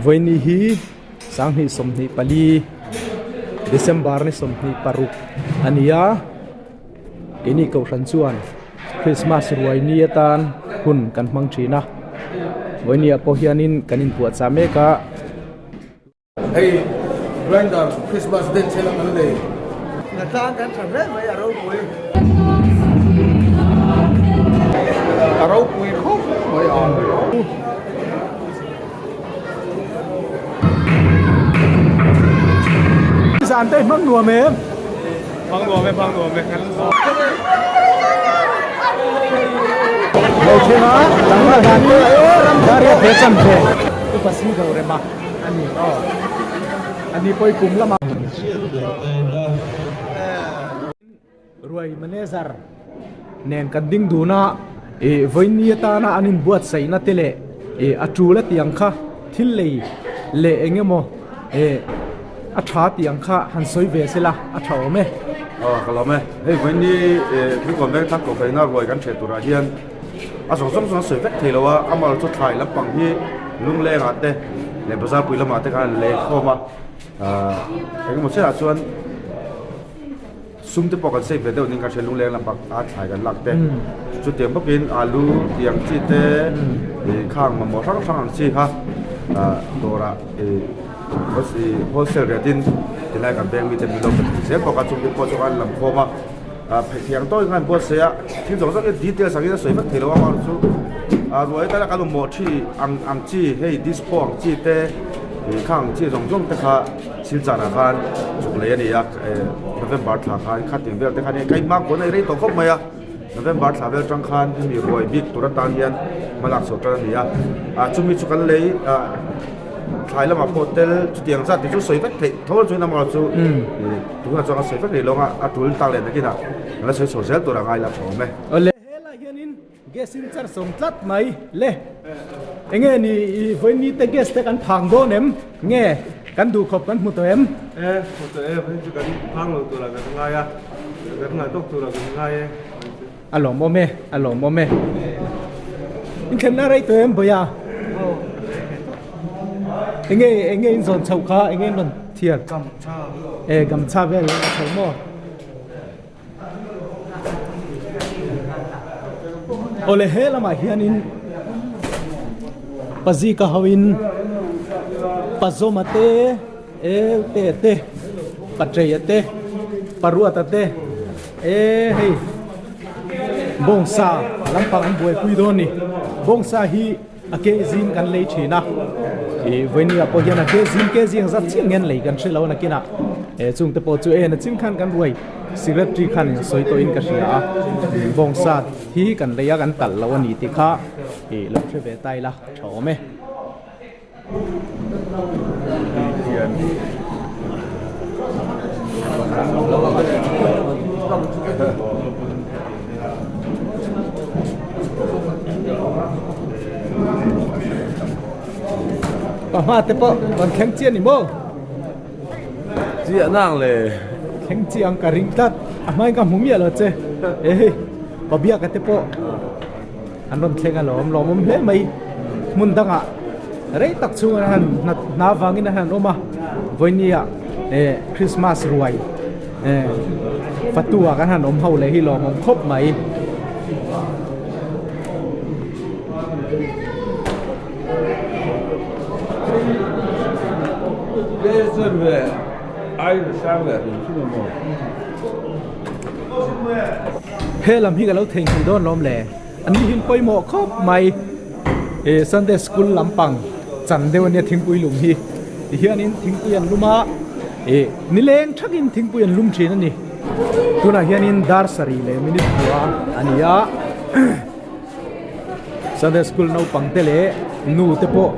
Vawiini hi 2024 December ni 26 a ni a, keini kohhran chuan Christmas ruai ni atan hun kan hmang thin a, vawiini ah pawh hianin kan inpuahchah mek a. Hei grinder Christmas den chhela kan nei. Hnatlang kan tha hle mai a ropui. A ropui khawp mai a. Zan te hmang nuam em? Hmang nuam e, hmang nuam e. Lo thleng a, tlangval dan te Daria ve chan ve. Upa si do rem a. Ani aw. Ani pawh i kum lamah. Ruai manager nen kan ding dun a, ih vawiini atana an inbuatsaihna te leh ih a tul a tih ang kha thil lei leh eng emaw ih a tha tih ang kha han sawi ve se la a tha awm e. Aw ka lawm e. Hei vawiini ih thingkawn veng thlang kohhraina ruai kan hreh turah hian. A zawng zawng chuan a sawi vek thei lo a, amaherawh chu thlai lampang hi lunglengah te leh bazar pui lamah te khan an lei khawm a, ahh engemaw chiahah chuan sum te pawh kan save ve deuh niin ka hria lungleng lampang a thlai kan lak te chutiang bawkin alu tih ang chi te ih khang mamawh hrang hrang ang chi kha ahh dawrah ih wholesale rate in tilai kan veng mite min lo pe thei zel bawk a chung te pawh chu an lam khawm a. Ah phei thiang tawk in a buatsaih a thil zawng zawng hi details angin a sawi vek thei lo a amaherawh chu ah ruai atana kan mamawh thi ang ang chi hei dispo ang chi te ih kha ang chi zawng zawng te kha thil chanah khan chuk lei a ni a eh November thla khan khatin vel te khan hei ka inhma kuan a i rei tawh khawp mai a November thla vel atang khan hemi ruai bik tur atan hian hma lak chhoh tan a ni a ah chumi chu kan lei ah. Thlai lamah pawh tel chutiang zat te chu sawi vek theih tho chuan amaherawh chu tunah chuan a sawi vek rih lo a, a tul tak leh nakinah kan la sawi chho zel tur a ngai la tha awm e. Awle helai hianin gas in char sawm tlat mai le enge ni i vawiin te gas te kan phang dawn em nge kan duhkhawp kan hmu tawh em? E hmu tawh e vawiin chu kan phang lo turah kan ngai a kan ngah tawk turah kan ngai e. A lawmawm e, a lawmawm e. In thlenna rei tawh em Bawia? Enge enge in zawn chhoh kha enge in rawn thiar? Gamcha. E gamcha vel a chho maw? Awle he lamah hianin Pazika hoin Pazawma te Eute te Patreia te Paruata te E hei bawngsa lampang an buaipui dawn ni bawngsa hi a ke zing kan lei thin a ih vawinia pawh hian a ke zing ke zing zat chiah nge an lei kan hre lo a nakinah e chung te pawh chu en a chin khan kan ruai secretary khan in sawi tawhin ka hria a bawngsa hi kan lei a kan talh lo a ni tih kha ih lo hre ve ta ila tha awm e. Pa hma te pawh rawn thleng chiah ni maw? Chiah nang le. Thleng chiah ang ka ring tlat. A hmain ka hmu miah lo che. Ehei pa biaka te pawh. An rawn thleng alawm lawmawm hle mai hmun dangah rei tak chhung an han hna vangin an han awm a vawinia eh Christmas ruai eh fatu ah kan han awm ho leh hi lawmawm khawp mai. He lam hi ka lo theihnghilh dawn lawm le. An ni hin pawimawh khawp mai ih Sunday school lampang chan deuh ania thingpui lum hi tihianin thingpui an lum a ih nileng thakin thingpui an lum thin a ni tunah hianin dar sarih leh minute kua a ni a Sunday school naupang te leh nu te pawh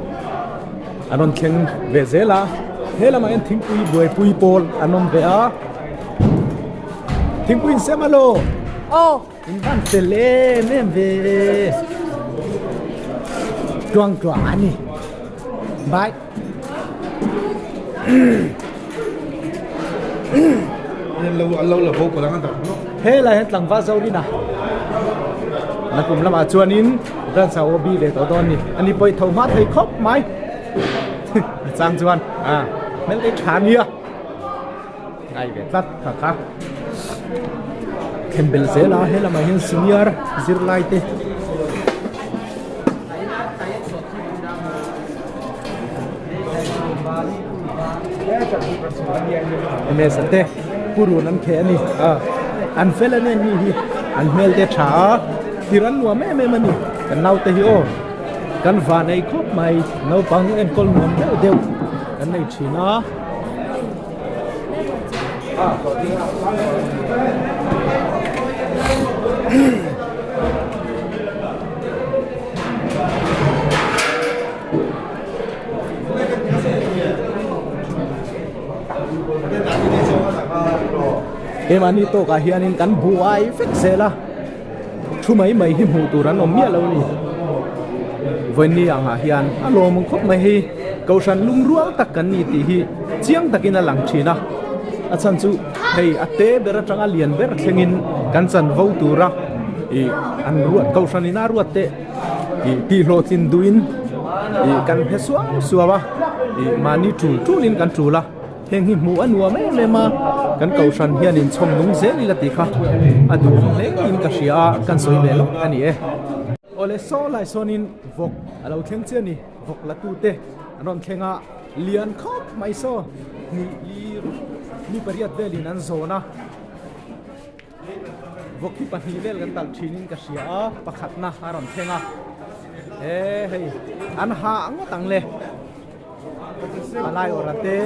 an rawn thleng ve zel a he lamah hian thingpui buaipui pawl an awm ve a thingpui in sem alo aw. In van fel em em ve. Tuang tuang a ni. Bye. Lo lo la bo ko lang an dak no. He lai hian tlangval zo rin a. Nakum lamah chuanin branch ah OB ve tawh dawn ni. Ani pawh i tho hma thei khawp mai. A chang chuan a hmel te tha nia ngai ve tlat kha kha thlen bel zel a he lamah hian senior zirlai te ms te purun an kheh a ni a an fel a ni an ni hi an hmel te tha a tir an nuam em em a ni kan naute hi aw. Kan van ei khawp mai naupang enkawl nuam deuh deuh kan nei thin a. Keimahni tawkah hianin kan buai vek zel a. Thu mai mai hi hmuh tur an awm miah lo a ni. Vawiinni angah hian a lawm ang khawp mai hei Kohhran lungrual tak kan ni tih hi chiang takin a lang thin a. A chhan chu hei a te ber atanga lian ber thlengin kan chanvo tura ih an ruat Kohhran ina ruat te ih tihhlawhtlin duhin ih kan phe suau suau a ih mahni tul tulin kan tul a. Heng hi hmuh a nuam em em a, kan kohhran hian inchhawm nung zel ila tih kha a duhawm hle in ka hria a, kan sawi ve lawk a ni e. Awle saw lai sawnin vawk a lo thleng chiah a ni, vawk la tute an rawn thleng a, lian khawp mai saw hnih li mi pariat velin an zawn a, vawk hi pahnih vel kan talh thinin ka hria a, pakhatna a rawn thleng a, he hei an hah ngawt ang le. Palai awrh te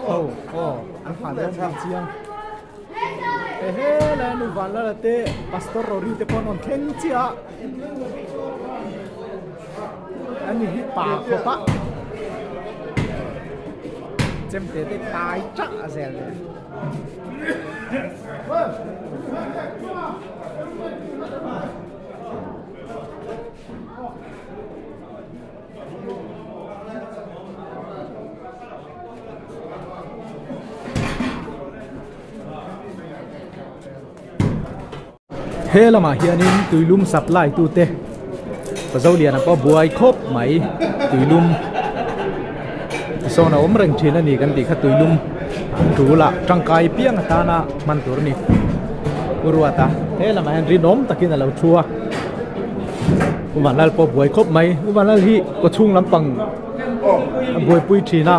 ho aw an hah dawn bik chiang ehe lai nu van lala te pastor rori te pawh an rawn thleng chiah a ani hi pa khawp a chemte te tai chah zel nen. He lamah hianin tuilum supply tute Pazoliana pawh buai khawp mai tuilum tisawn a awm reng thin a ni kan tih kha tuilum tul ah tangkai piang atana hman tur a ni Pu Ruata he lamah hian rinawm takin a lo thu a. U Vanlal pawh buai khawp mai U Vanlal hi kaw chhung lampang a buaipui thin a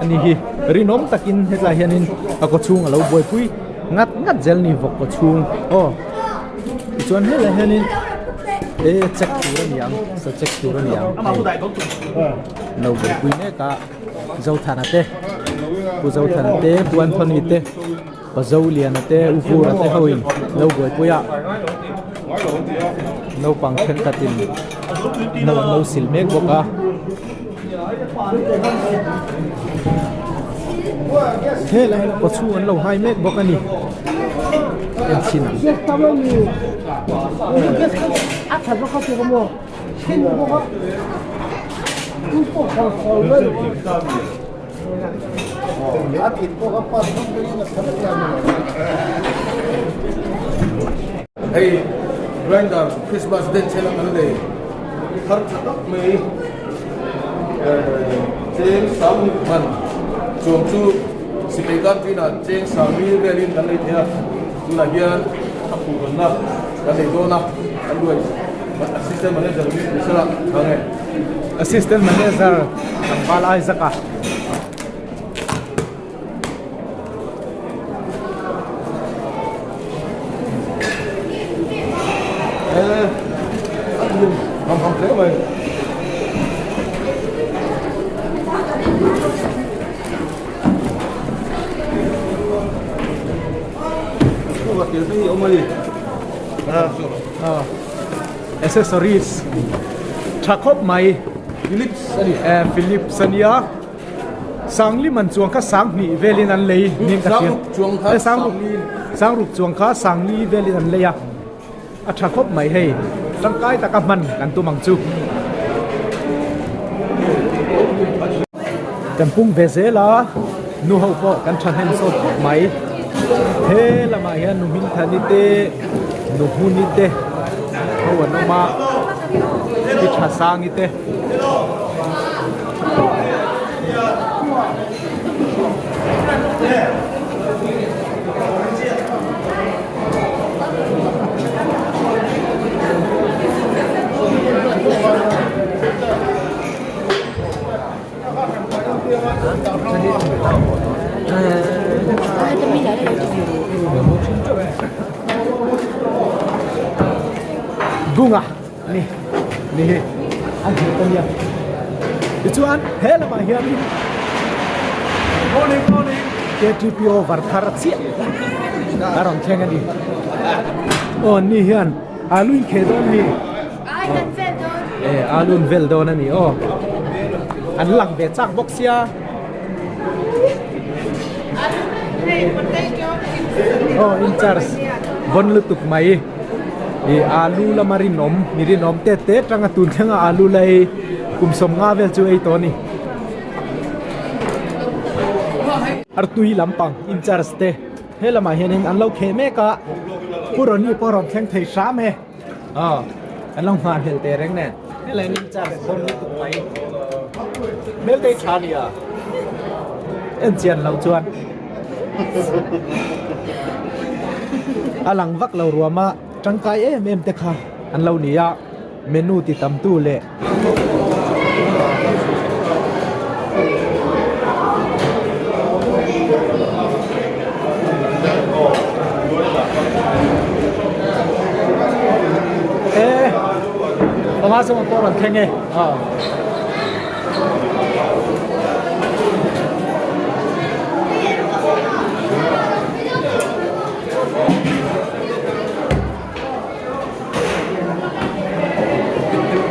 ani hi rinawm takin hetlai hianin a kaw chhung a lo buaipui ngat ngat zel ni vawk kaw chhung aw tichuan helai hianin e check tur a ni ang sa check tur a ni ang hei lo buaipui mek a Zothana te Pu Zothana te Pu Anthony te. Pazoliana te U Vura te ho in lo buaipui a naupang thenkhat in no an lo sil mek bawk a helai hian kaw chhung an lo hai mek bawk a ni en chhin ang. Hei grinder Christmas den chhel a kan nei thar tha tak mai cheng sang man chuang chu sipai canteen ah cheng sang mi velin kan nei thei a tunah hian a khuhhawnna kan nei dawn a an ruai assistant manager mi sela tha nge. Assistant Manager Tlangval Isaac a. Accessories tha khawp mai Philips a ni eh Philips a nia Sangli man chuang kha Sanghnih velin an lei niin ka hria eh Sangruk Sangruk chuang kha Sangli velin an lei a a tha khawp mai hei tangkai taka hman kan tum ang chu kan pung ve zel a nu ho pawh kan thahnem sawt khawp mai he lamah hian nu hmingthani te nu hmuni te ho an awm a ti tha sangi te. Gunga ni ni hi an hmu ta nia tichuan he lamah hianin KTPO var thar chiah a rawn thleng a ni aw an ni hian alu in kheh dawn mi e alu in vel dawn a ni aw an lang ve chak bawk sia aw in charge bon lutuk mai. Ih alu lama rinawm mi rinawm te te tanga tun thlenga alu la ei kum 15 vel chu ei tawh a ni. Artui lampang in charge te he lamah hianin an lo kheh mek a Pu Ronnie pawh a rawn thleng thei hram e aw an lo nghah hlel teh reng nen helai in charge dawn lutuk mai hmel te hi tha a nia en chian loh chuan. A lang vak lo ruam a, tangkai em em te kha an lo ni a, menu ti tam tu leh. E panga sawma pawh rawn thleng e.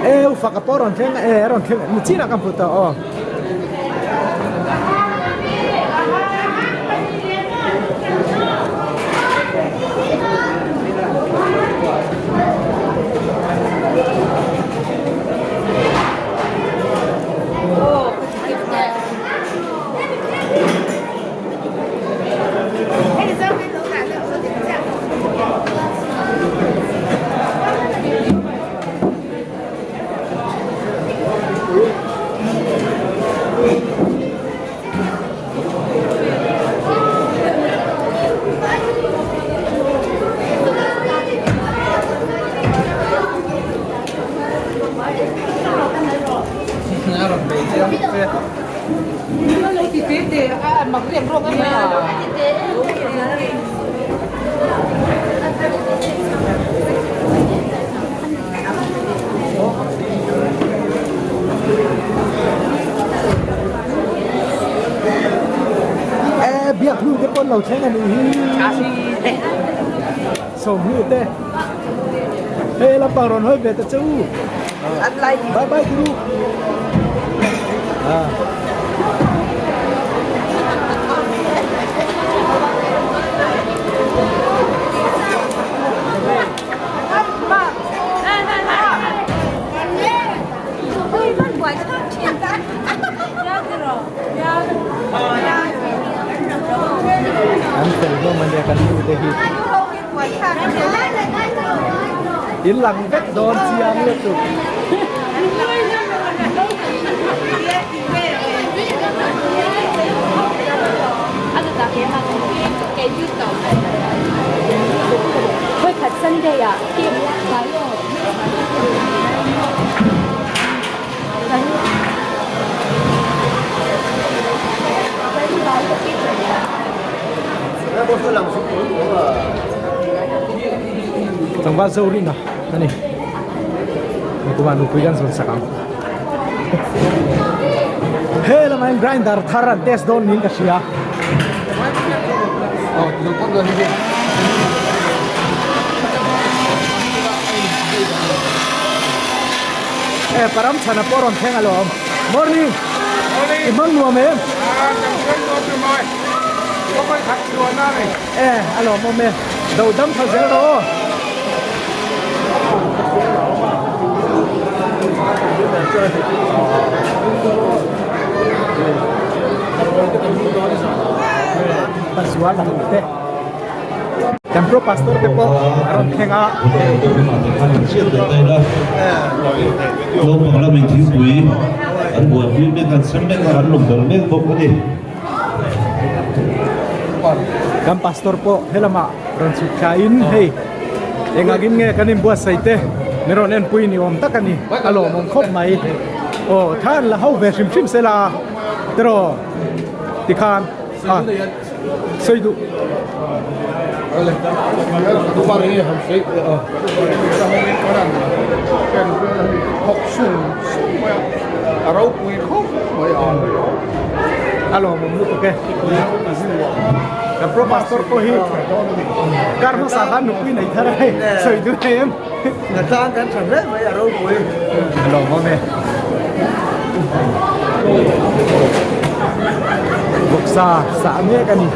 E u faka pawh rawn thleng e rawn thleng ni chinah ka hmu tawh aw. E biak hnu te pawn lo thleng a nih hi sawmhnu te hei lampang rawn hawi ve ta che u bye bye guru ah. An fel hlawm a nia kan nu te hi. In lang vek dawn chiang lutuk. Tlangval zo rin a ani kuma nupui kan zawn sak ang he lamah hian grinder thar an test dawn niin ka hria. E param chhana pawh rawn thleng alawm. Morning. Morning. I hmang nuam em? Ah, kan hmang nuam chu mawi. Ka hawi khat chuan a ni. E, alawm awm e. Do dam tha zel rawh aw. Pasual ang te. Kan pro pastor te pawh a rawn thleng a. Naupang lamin thingpui an buaipui mek an sem mek a, an lawm ber mek bawk a ni. Kan pastor pawh helamah rawn chhuk thla in hei engagin nge kan inbuatsaih te min rawn enpui ni awm tak a ni, a lawmawm khawp mai. Aw tha an la ho ve hrim hrim sela. Tiraw tikhan a sawi duh. A lawmawm lutuk e. Kan pro pastor pawh hi kar hmasa khan nupui nei thar a hei sawi duh em. Natlang kan tha hle mai a ropui. A lawmawm e. Vawksa sah mek a ni.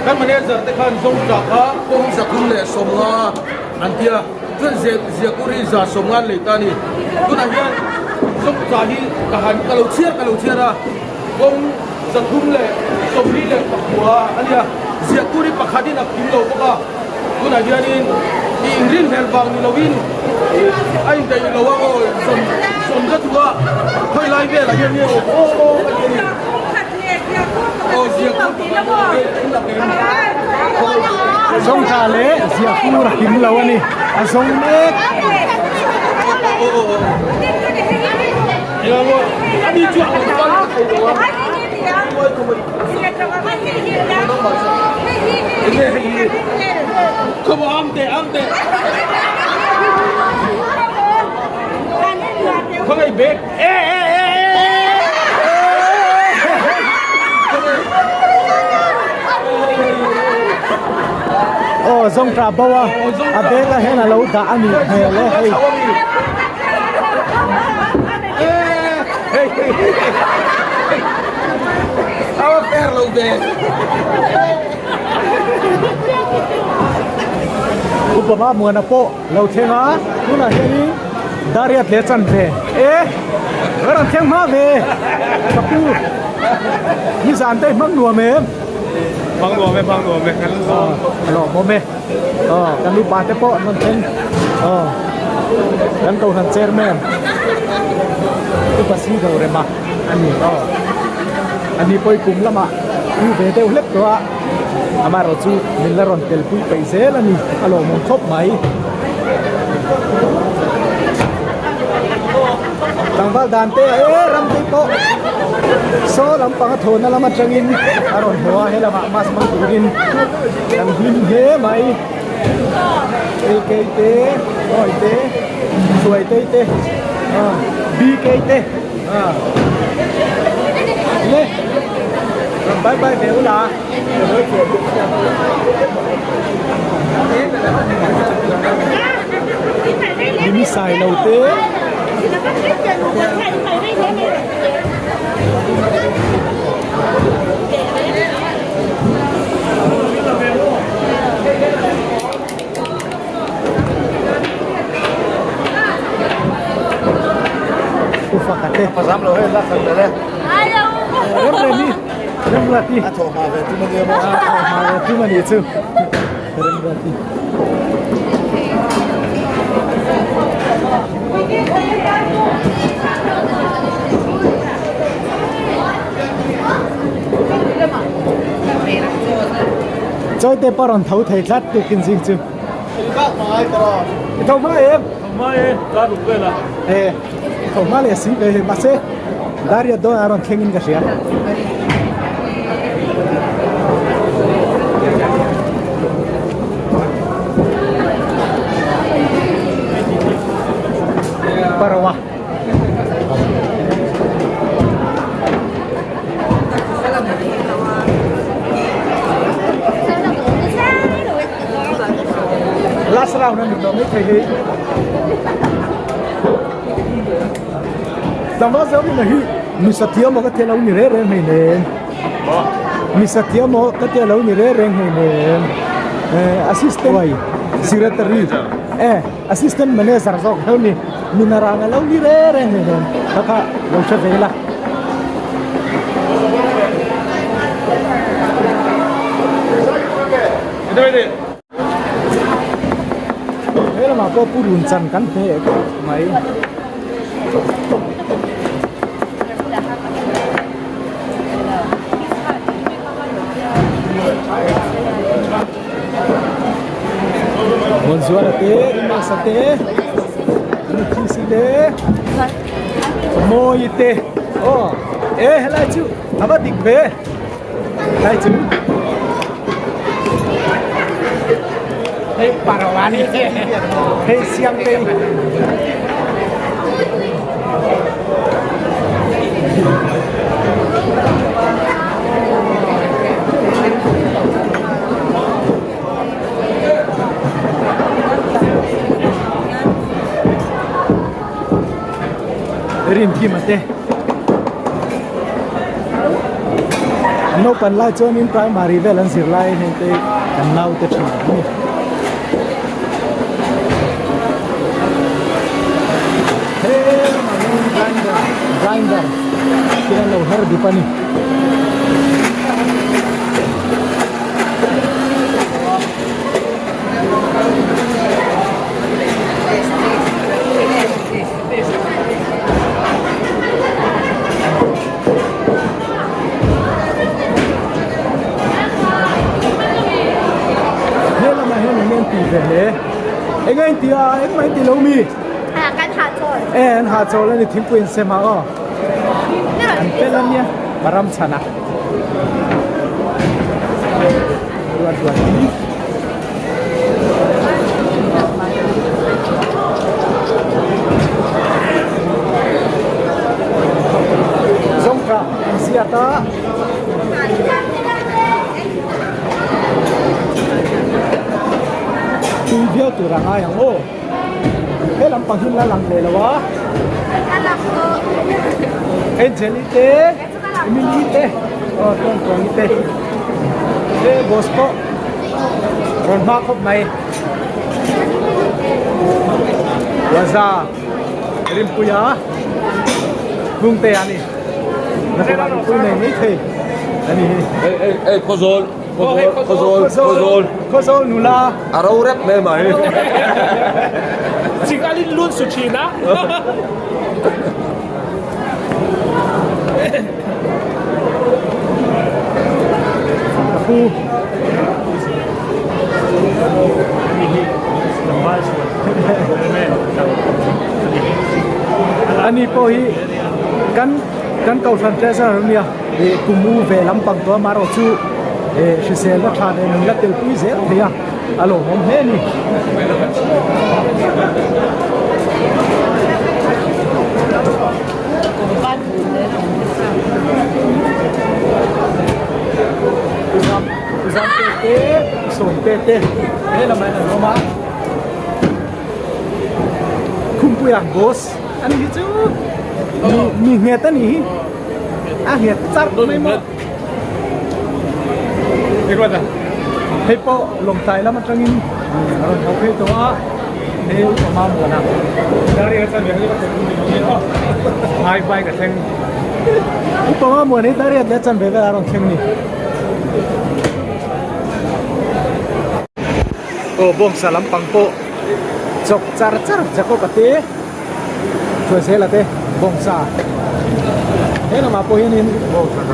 Kan manager te khan Zongtah kha kawng zathum leh sawmnga an tia chuan Ziakur hi za sawmnga an lei ta a ni. Tunah hian Zongtah hi ka han ka lo chhiar ka lo chhiar a. Kawng 329 a nia, ziahtur hi pakhatin a kim lo bawk a, tunah hianin i inrinhlelh vang ni loin a indaih lo a aw zawm zawm ka duh a, khawi lai velah hian nge awm aw aw ka ti a ni. Aw ziahtur Zawng tha leh ziahtur a kim lo a ni, a zawng mek. Aw aw aw. Aw zawngtah bo a a bag ah hian a lo dah a nih hmel e hei. Upa ma muana pawh lo thleng a tunah hianin Dariat leh chan ve e ka rawn thleng hma ve ka pu nizan te hmang nuam em hmang nuam e hmang nuam e kan lawmawm e. Aw kan upa te pawh an rawn thleng aw kan kohhran chairman upa si do rema a ni aw a ni pawh i kum lamah u ve deuh hlek tawh a amaherawh chu min la rawn tel pui peih zel a ni a lawmawm khawp mai tlangval dan te e ram te pawh saw lampang a thawhna lam atangin a rawn haw a helamah mask hmang turin. Kan hlim hle mai AK te Roy te Suaitei te BK te le rawn bye bye ve ula Mimi Sailo te. Ufakate. Remremi. Remrati. A thawh hma ve tum ania maw. A thawh hma ve tum ani chu. Remrati. Chawi te pawh rawn tho thei tlat tukin zing chu. I tho hma em? Tho hma e, dar ruk vel a. E, tho hma leh si ve hei mahse dar riat dawn a rawn thleng in ka hria. Parawa. Last round a ni tawh mai thei hei. Tlangval zawng in a hi misa thiam aw ka tia lo ni reng reng hei nen. Misa thiam aw ka tia lo ni reng reng hei nen. Assistant secretary eh Assistant manager zawk lo ni minarang a lo ni reng reng hei nen kha kha lo hre ve la. He lamah pawh purun chan kan hne khawp mai. Muanzuala te Rinasa te Nithisi te Mawi te aw e helai chu a va dik ve helai chu hei parwani hei siam te Rinkim a te naupan lai chuanin primary vel an zir lai heng te kan naute thin a ni. He lamah hian grinder grinder te an lo her dip a ni. He lamah hian eng nge an tih ve hle? Eng nge an tih a? Engmah an ti lo mi? Kan hahchawl. E an hahchawl a ni thingpui an sem a aw. An fel a nia ka ram chhan a. Ruat ruat hi. Zawngka an ziat a. Tui viau tur a ngai ang aw. He lampang hi la lang leh lo a. Angel-i te, Emily te, aw Tawngtawngi te. He boss pawh rawn hma khawp mai. Waza Rinpuia Hnungte a ni. Nakinah rinpui nei mai thei a ni hi. Hei hei hei Khawzawl Khawzawl Khawzawl Khawzawl nula. A ro rep mai mai. Ching alin lun su thin a. Pu. Ani pawh hi kan kan kohhran treasurer ania ih kum u ve lampang tawh a amaherawh chu eh hriselna tha nen an la telpui zel thei a a lawmawm hle a ni. Zam te te sawm te te he lamah hian an awm a Khumpuia boss a ni hi chu mi nghet a ni hi a nghet char mai maw hei pawh lawngtlai lam atangin a rawn tho phei tawh a hei awma muana upama muan hi dariat leh chanve velah a rawn thleng a ni. Aw bawngsa lampang pawh chawk char char Jacob a te Hruaizela te bawngsa he lamah pawh hianin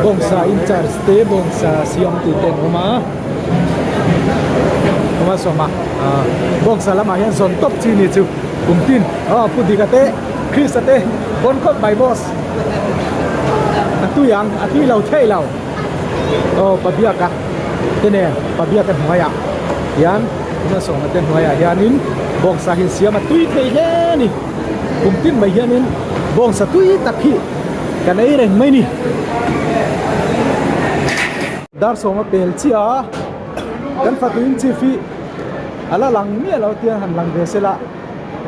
bawngsa in charge te bawngsa siam tih te an awm a awm a sawma ah bawngsa lamah hian zawn tawp chi ni chu kum tin aw pu Dika te Christ-a te bawn khawp mai boss a tui ang a tui lo thei lo. Aw Pabiaka te nen Pabiaka hnuaiah hian Hmasawna te hnuaiah hianin bawngsa hi an siam a tui thei hle a ni kum tin mai hianin bawngsa tui tak hi kan ei reng mai ni. Dar sawma pel chiah a kan fatuin chief hi a la lang miah lo tia han lang ve se la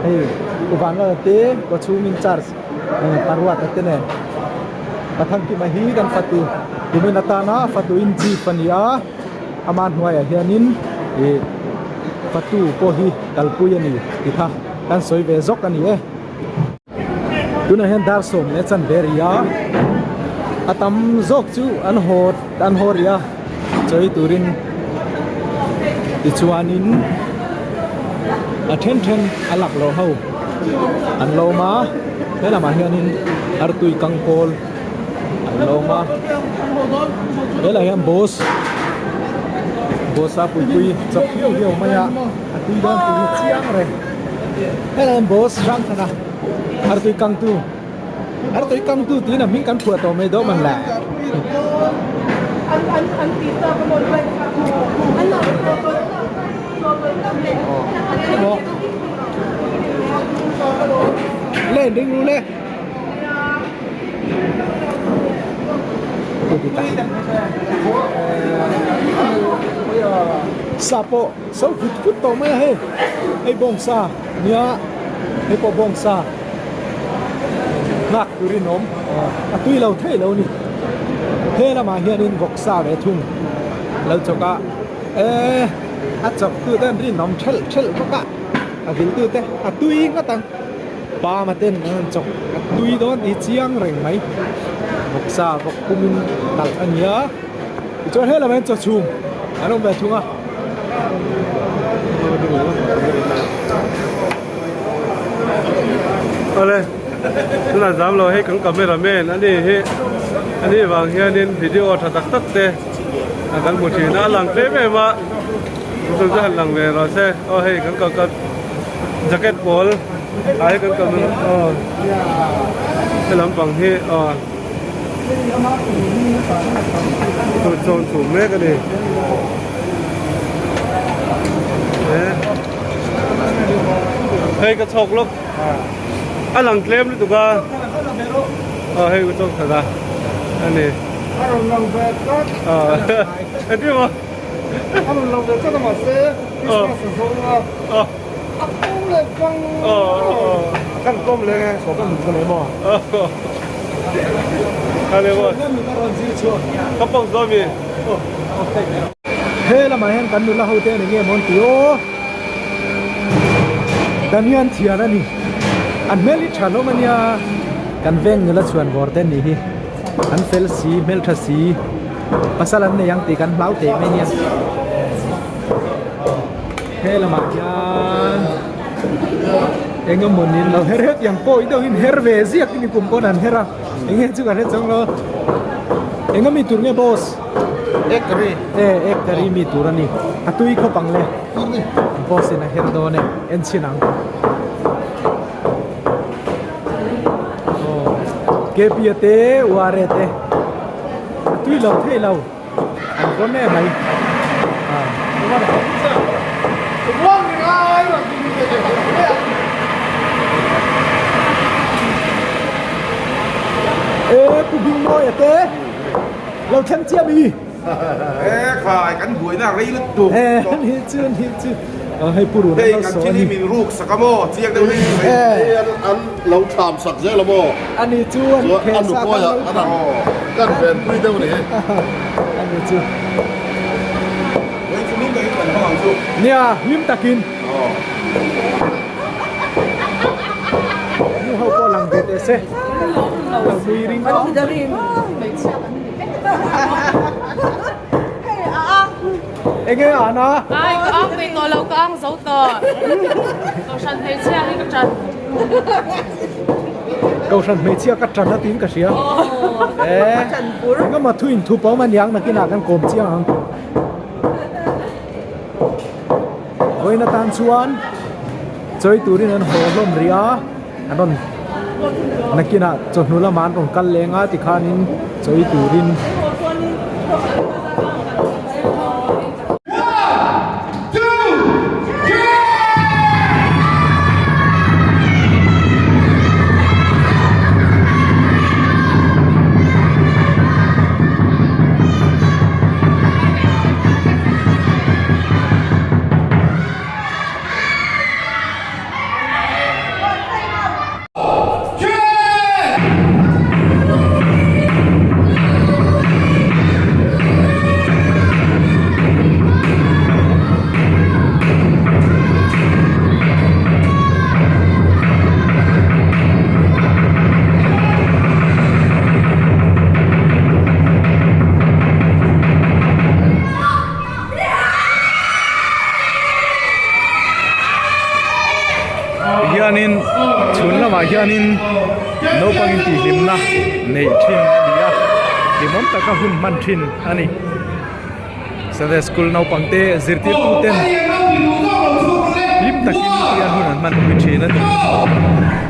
hei Uvanlala te kawchhung in charge Paruata te nen. Pathankima hi kan fatu tumin atana fatu in jeep a ni a ama hnuaiah hianin ih fatu pawh hi kalpui a ni tih kha kan sawi ve zawk a ni e tunah hian dar sawm leh chanve a ri a a tam zawk chu an haw an haw rih a chawi turin. Tichuanin a then then a laklawh ho an lawm a, he lamah hianin artui kang pawl an lawm a, helaiah hian boss boss a puipui chawp hiau hiau mai a, a tui dawn tih hi chiang reng. Helaiah hian boss hrang thana artui kangtu. Artui kangtu tiin a hming kan phuah tawh mai dawh man le. Le ding ru le. Sa pawh so vut vut tawh mai a hei. Hei bawngsa nia hei pawh bawngsa. Nghak turin awm a tui lo thei lo ni. He lamah hianin vawksa ve thung lo chawk a, e a chawk tu te an rinawm thelh thelh bawk a, a vil tu te a tui ngawt ang. Pama ten an rawn chawk a tui dawn tih chiang reng mai. Vawksa vawk pumin talh a ni a, tichuan he lamah hian chaw chhum an awm ve thung a. Awle tunah zam lo hei kan camera man a ni hi a nih vang hianin video tha tak tak te a kan hmu thin a a lang tlem em a chu chu han lang ve rawh se aw hei kan kal kal jacket pawl ah hi kan kal aw he lampang hi aw chu chawn chhum mek a ni. Hei ka chhawk lawk a lang tlem lutuk a aw hei ka chhawk that a ani a rawn lang ve tlat a ti maw a rawn lang ve tlat a mahse Christmas a zawng a a pawm leh vang kan pawm leh nge saw kan ka nei maw a le maw ka pawm zawm mi He lamah hian kan nula ho te ani nge maw an ti aw Damian thian a ni an hmel hi tha hlawm ania kan veng nula chhuan vawr te anih hi an fel si hmeltha si pasal an nei ang tih kan hlau teh mai ania he lamah hian eng emaw niin lo her hetiang pawh i deuhin her ve ziak ni kum pawn an her a eng nge chu kan hre chang lo eng ami tur nge boss. Egg curry. E egg curry mi tur a ni. A tui khawp ang le. Boss in a her dawn e. En chhin ang. Oh. KP te URA te. A tui lo thei lo. An rawn e mai. Ah. E Pu Bingmawia te. Lo thleng chiah mi. E khai kan buaina rei lutuk. E ni chu ni chu. Hei pu run Hei kan thil hi min ruk sak a maw chiang deuh hi. E an an lo tham sak zel a maw. Ani chu an khe sa kan lo kan kan ven pui deuh ni. Ani chu. Hei chu hlim takin kan hmang ang chu. Nia hlim takin. Nu ho pawh lang ve teh se. Lo nui ring tawh. Enge an a? Ai ka ang ve tawh lo ka ang zo tawh. Kohhran hmeichhia hi ka tan. Kohhran hmeichhia ka tan a tiin ka hria. Eh. Engemaw thu in thup a awm aniang nakinah kan kawm chiang ang. Vawiin atan chuan chawi turin an haw hlawm rih a an rawn nakinah chawhnu lamah an rawn kal leng a tikhanin chawi turin. lamah hianin naupang intihhlimna neih thin a ni a hlimawm taka hun hman thin a ni Sunday school naupang te zirtirtu ten hlim takin tian hun an hman pui thin a ni.